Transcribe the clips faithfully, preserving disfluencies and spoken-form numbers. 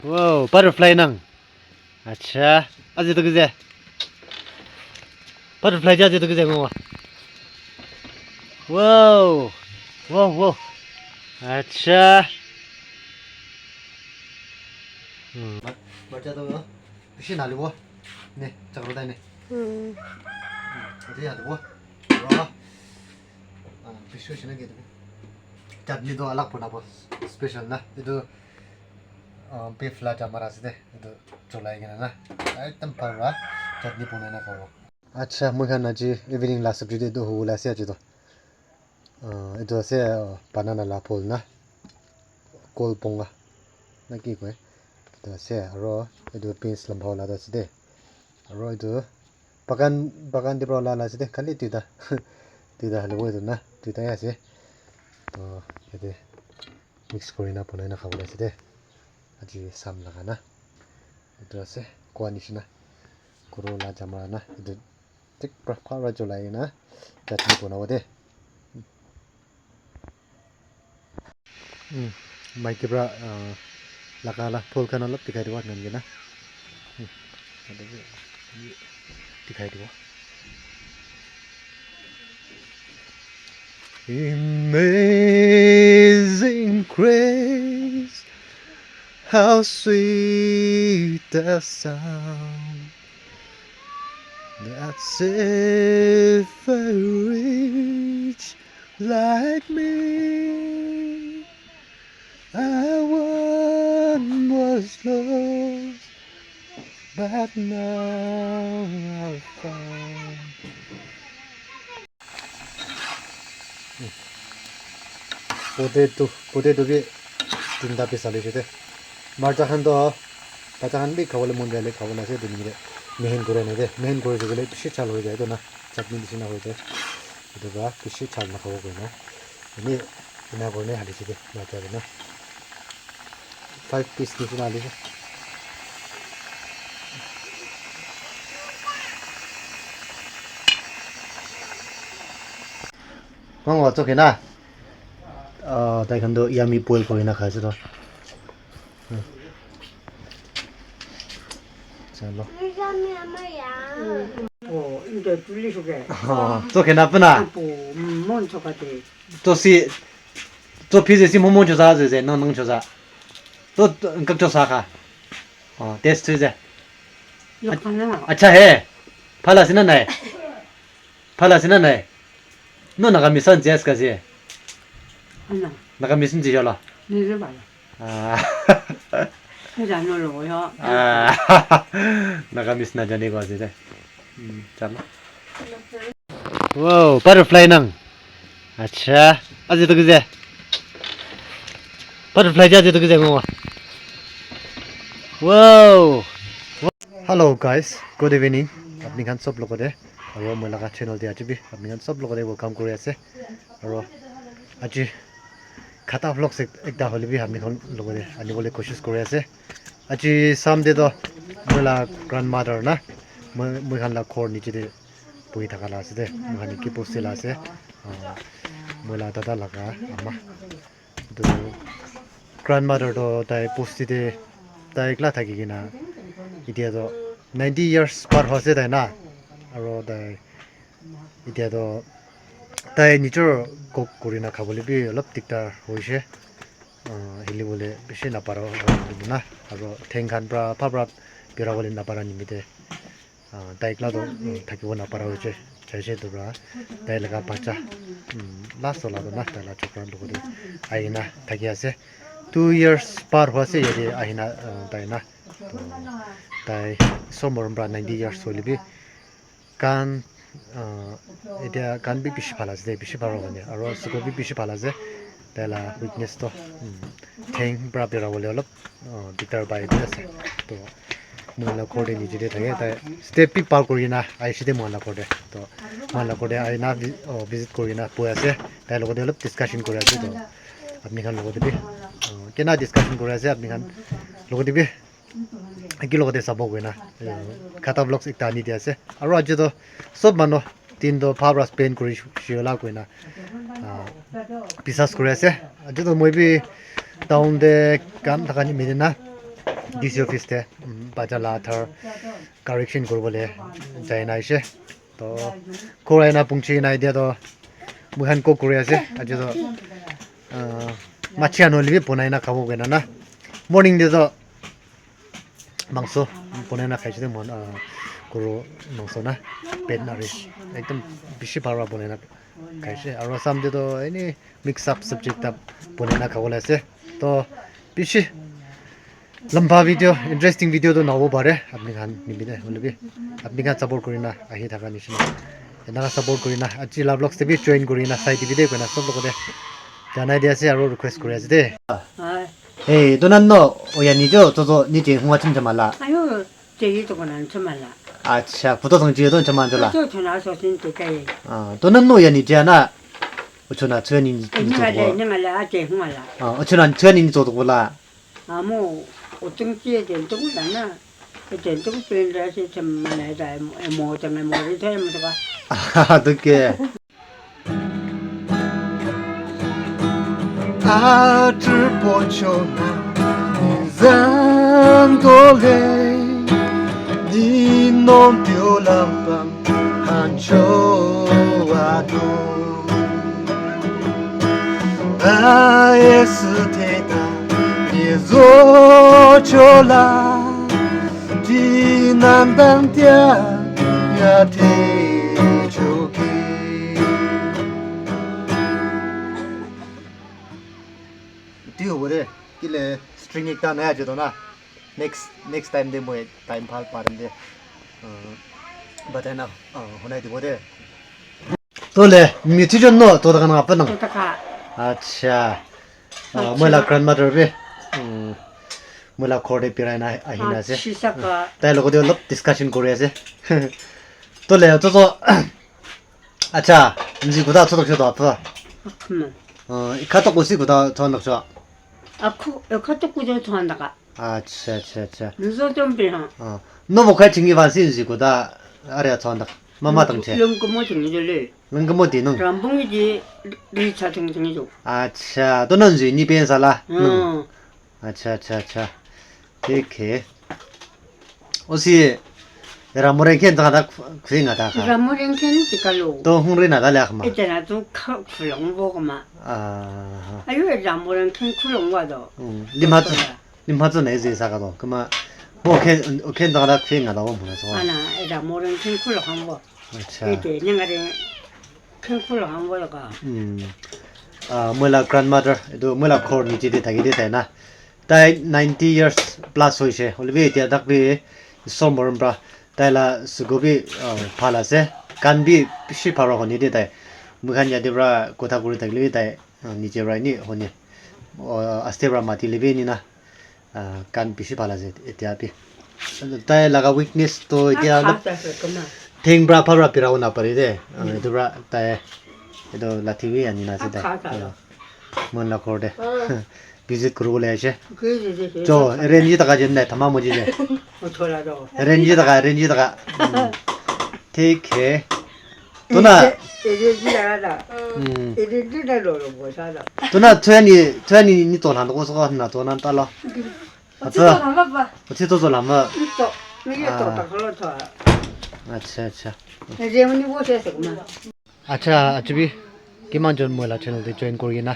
Wow, butterfly nang. Acha, aji to kije. Butterfly ja aji to kije ngo. Wow. Wow, wow. Acha. Hmm. Bacha to yo. Bishi nalibo. Ne, chakro dai ne. Hmm. Aji ya to. Wow. Ah, bishi shina gitu. Chutney to alag banabo, special na. Itu ah, beef la jamara ase de, etu cholai kena na, ekdam bhal para chutney bonai na khabo. Acha, moi khan aji evening la sabji de etu hobole ase aji to. Ah, etu ase, ah, banana la phul na, kol ponga na ki koi, etu ase, aro etu beans lamba wala toh ase de, aro etu bagan, bagan de para wala la ase de, khali duita, duita hoile bo etu na, duita he ase, to yate mix kuri na bonai na khabole ase de. Aji sam laga na. Etu ase, koa nishina. Kuro la jamara na. Etu thik pra, pra, pra cholai na. Chutney bonabo de. Hmm. Maiki pra, ah, laga la phul khan olop dikhai dibo nan kena. Hmm. Dikhai dibo. Amazing grace, how sweet the sound that saved a wretch like me. I once was lost, but now I'm found. Potato, potato bi tinta piece ali chete. Marcha khan to, bacha khan bi khabole mon jai le khabo na ase, etu nimite mehen kura nai de. Mehen kuri dibole bishi chal hoi jai to na, chutney nishina hoi jai. Etu para bishi chal na khabo koi na. Ene ena kurina halise de, macha de na. Five piece nishina halise. Mang wa choke na. Ah, tai khan toh yummy boil kurina khai ase toh. Hmm. Chalo. Oh, inda tulis ke. Oh, choke na puna. Apo, mon chokate. To si, to phi je si momo chosa je je, no nang chosa. To, to, kak chosa kha. Oh, test je. Yo kana. Acha he. Phala sina nai. Phala sina nai. No Nagamese san jes ka si. Ana. Nagamese ni jalo. Ni je ba. Ah. Ni ja no lo yo. Ah. Nagamese na jane ko ase de. Hmm, chalo. Wow, butterfly nang. Acha, aji to kije. Butterfly ja aji to kije ngo. Wow. Hello guys, good evening. Apni khan sob logote, aro moi laga channel te aji bi apni khan sob logote welcome kuri ase. Aro aji khata vlogs ek-, ekta hoile bi apni khan logote anibole koshish kuri ase. Aji Sunday to moi la grandmother na, moi, moi khan la ghor niche te buhi thaka la ase de. Moi khan ki bosti la ase. Ah, moi la dada laga ama. Etu grandmother toh tai bosti te tai ekla thaki kena, etia toh ninety years par hoise tai na, aro tai etia toh tai nijor cook kurina khabole bi olop diktar hoise. Ah, hili bole bishi napara na, aro theng khan pra, pha pra bera bole napara nimite. Ah, tai ekla toh, mm, thakibo napara hoise, jaise etu pra. Tai laga bacha, mm, last wala toh na, tai la chokra logote ahina thaki ase. Two years par hoise yate ahina, ah, tai na. Toh tai isor morom pra ninety years hoile bi kan, ah, etia kan bi bishi bhal ase de, bishi bhal hobo de. Aro suku bi bishi bhal ase. Tai la weakness toh, mm, theng pra bera bole olop, ah, diktar pai ase. Toh moi la ghor te niche te thake, tai step bi par kuri kena ahise de moi la ghor te. Toh moi la ghor te ahina vi-, oh, visit kuri kena bohi ase. Tai logote olop discussion kuri ase. Toh apni khan logote bi, oh, kena discussion kuri ase apni khan logote bi, eki logote sabo koina, eh, khata vlogs ekta ani di ase. Aro aji toh sob manu din toh bhal pra spend kuri shi-, shiola koina, ah, biswas kuri ase. Aji toh moi bi town te kam thaka nimite na, D C office te, um, bacha la thar correction kuribole jai na aise. To, ghor aina pungchi na etia to, moi khan ko kuri ase, aji to, ah, machi khan hoile bi bonai na khabo koina na. Morning te to, mangso bonai na khaise de mon, ah, guru mangso na, pet na rice. Ekdom bishi bhal para bonai na khaise. Aro sam te to eni mix up sabji ekta bonai na khabole ase. To bishi lamba video, interesting video to nabo pare. Apni khan nimite hoile bi apni khan support kuri na ahi thaka nishina. Enaka support kuri na aji la vlogs te bi join kuri na sai dibi de koina sob logote janai di ase aro request kuri ase de. Hey, to nan no, oya ni jo, to to ni je hua chim chamala. Ayo, je yi to nan chamala. Acha, puto tong je to chamala jola. To to na so sin te kai. Ah, to nan no ya ni je na. Ocho na chue ni ni to ko. Ni ngala je hua la. Ah, ocho na chue ni ni to ko la. Amo, otung je je to la na. Je to pe ra se chamala da mo tang mo ri te mo ka. Ah, to ke. Atur pocho na zan tole ni non tio lampam hancho ado. Ae suteta ni zo chola. Ti nan dan tia ya te choki. Ti hobo de, kile string ekta nai aje to na. Next, next time de moi time phal parim de. Uh, batai na, uh, hunai dibo de. To le, mi ti jon no, to daga na apa nang? To taka. Acha. Ah, moi la grandmother bi, um, moi la ghor te birai na ahi na ase. Achi saka. Tai logot te olop discussion kuri ase. To le, to to, acha, nji kuda to to to apa. Akma. Ah, ikha to kusi kuda to nak cho. Aku, ikha to kuda to andaka. Acha, acha, acha. Nzo to bi ha. Ah, no bo khai chingi ba si nji kuda are to andak. Mama tang che. Lung ko mo chingi le. Nang kamo di nung. Rambung di di cha ting ting ju. Acha, to nan ji ni pen sala. Hmm. Acha, acha, acha. Thik hai. Osi, Ramoreng ken ta da khui nga ta kha. Ramoreng ken ti ka lo. To hung re na da lak ma. Ete na tu kha khulong bo ko ma. Ah. Ayo Ramoreng ken khulong wa do. Hmm. Lim ha tu, lim ha tu na ezi sa ka do. Kama, bo ken, ken ta da khui nga da bo mo na so. Ana, Ramoreng ken khulong bo. Acha. Ete, nengare, khenkhu la hang wala ka. Hmm. Ah, moi la grandmother, etu moi la ghor niche te thaki de tai na. Tai ninety years plus hoise. Hoile bi etia tak bi Isor morom pra tai la suku bi, ah, bhal ase. Kan bi bishi bhal honi de tai. Moi khan yate pra kotha kuri thakile bi tai, ah, niche pra ni honi. Ah, aste pra mati le bi ni na. Ah, kan bishi bhal ase etia bi. Tai laga weakness to etia olop theng pra bhal pra pira na pare de. Ah, etu pra tai etu lathi bi ani na ase tai. Ah, mon la ghor de. Visit kuri bole aise. Cho, range taka jen nai, thama moji je. Range taka, range taka. Hmm. Thik hai. Tuna. Ede, ede di da da. Hmm. Ede di da lo lo bo sa da. Tuna, tuni, tuni ni to nan ko so na to nan ta lo. Acha. Acha to to lama. Ni to, ni to ta ko lo to. Acha, acha. Ede ni bo se se ma. Acha, achubi kiman jon moi la channel te join kori na.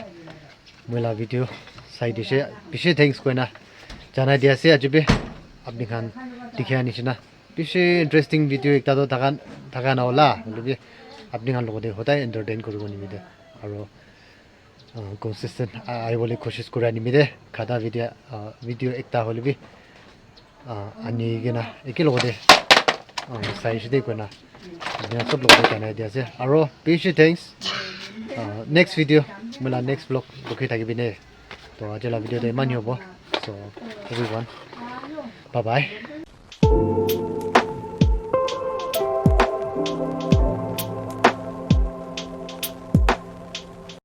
Moi la video sai dise. Bishi thanks koina janai di ase achubi. Apni khan dikhi ani shina. Bishi interesting video ekta toh thaka, thaka na hola, hoilebi apni khan logote hodai entertain kuribo nimite. Aro, ah, consistent, ah, ahibole koshish kura nimite. Khata video, ah, video ekta hoilebi, ah, ani kena eke logote, ah, sai shide koina apni khan sob logote janai di ase. Aro bishi thanks. Ah, next video, moi la next vlog rukhi thakibi ne. To aji la video te iman hi hobo. So, everyone, bye bye.